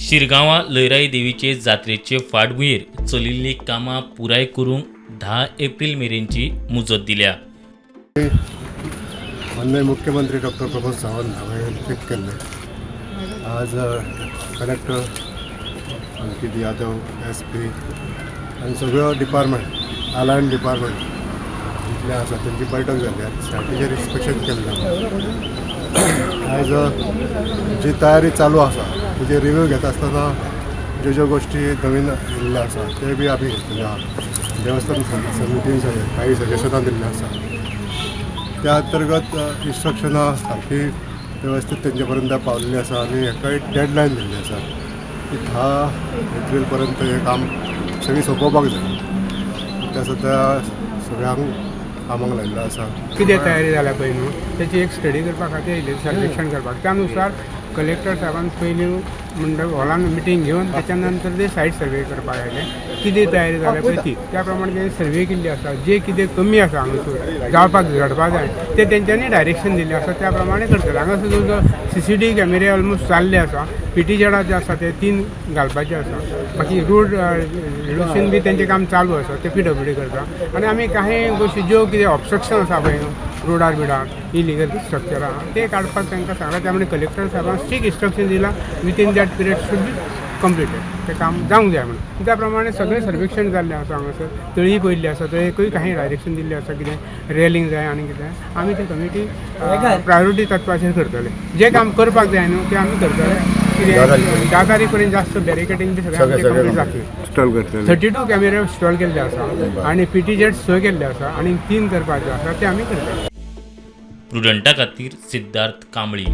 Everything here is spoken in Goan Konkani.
शिरगांवां लयराई देवीचे जात्रेचे फाटभुंयेर चलिल्लीं कामां पुराय करूंक 10 एप्रील मेरेनची मुजत दिल्या. माननीय मुख्यमंत्री डॉक्टर प्रमोद सावंत हांवें पीक केल्लें. आज कलेक्टर अंकित यादव, SP आनी सगळ्यो डिपार्टमेंट, अलायन डिपार्टमेंट जितले आसा तेंची बैठक जाली आनी सायटीचेर इन्स्पेक्शन केल्लें. आयज जी तयारी चालू आसा तेजे रिव्यू घेता आसतना ज्यो ज्यो गोश्टी नवीन येयल्ल्यो आसा ते बी आमी घेतलेले आहा. देवस्थान समितीन काही सजेशनां दिल्लीं आसा. त्या अंतर्गत इन्स्ट्रक्शनां सारकी व्यवस्थीत तेंचे पर्यंत पावलेली आसा आनी हेका एक डेडलायन दिल्ली आसा की 10 एप्रील पर्यंत हें काम सगळीं सोंपोवपाक जाय. त्या सद्या सगळ्यांक कामाक लायिल्लो आसा. कितें तयारी जाल्या पळय न्हू, तेची एक स्टडी करपा खातीर येयल्ली, सर्वेक्षण करपाक. त्या नुसार कलेक्टर साहेबान पयलीं म्हणटा हॉलान मिटींग घेवन त्याच्या नंतर ते सायट सर्वे करपाक आयले. कितें तयारी जाल्या पळय ती, त्या प्रमाणे तेणी सर्वे केल्ली आसा. जे कितें कमी आसा हांगासर जावपाक घडपा जाय, ते तेंच्यांनी डायरेक्शन दिल्लें आसा, त्या प्रमाणे करतले. हांगासर जो सीसीटीव्ही कॅमेरे ऑलमोस्ट जाल्ले आसा. पीटी जेडा जे आसा ते तीन घालपाचे आसा. बाकी रोड रिडक्शन बी तेंचें काम चालू आसा, ते पीडब्ल्यूडी करता. आनी आमी कांय गोश्टी ज्यो कितें ऑब्स्ट्रक्शन आसा पळय न्हू रोडार बिडार, इलिगल स्ट्रक्चर आहा, ते काडपाक तांकां सांगलां. त्या प्रमाणे कलेक्टर साहेबान स्ट्रीक इन्स्ट्रक्शन दिलां, within that period should be completed, तें काम जावंक जाय म्हणून. त्या प्रमाणे सगळें सर्वेक्षण जाल्लें आसा. हांगासर तळी पयल्ली आसा, तळयेकूय काही डायरेक्शन दिल्लें आसा, कितें रेलिंग जाय आनी कितें. आमी ते कमिटी प्रायोरिटी तत्वाचेर करतले. जें काम करपाक जाय न्हू तें आमी करतले. कितें 10 तारीख पर्यंत जास्त बॅरिकेटींग बी सगळें आमचें कंप्लीट जातलें. इन्स्टॉल करतले. 32 कॅमेरे इन्स्टॉल केल्ले आसा आनी पीटी जेड स केल्ले आसा आनी तीन करपाचे आसा, ते आमी करतले. प्रुडंटा खातीर सिद्धार्थ कांबळी.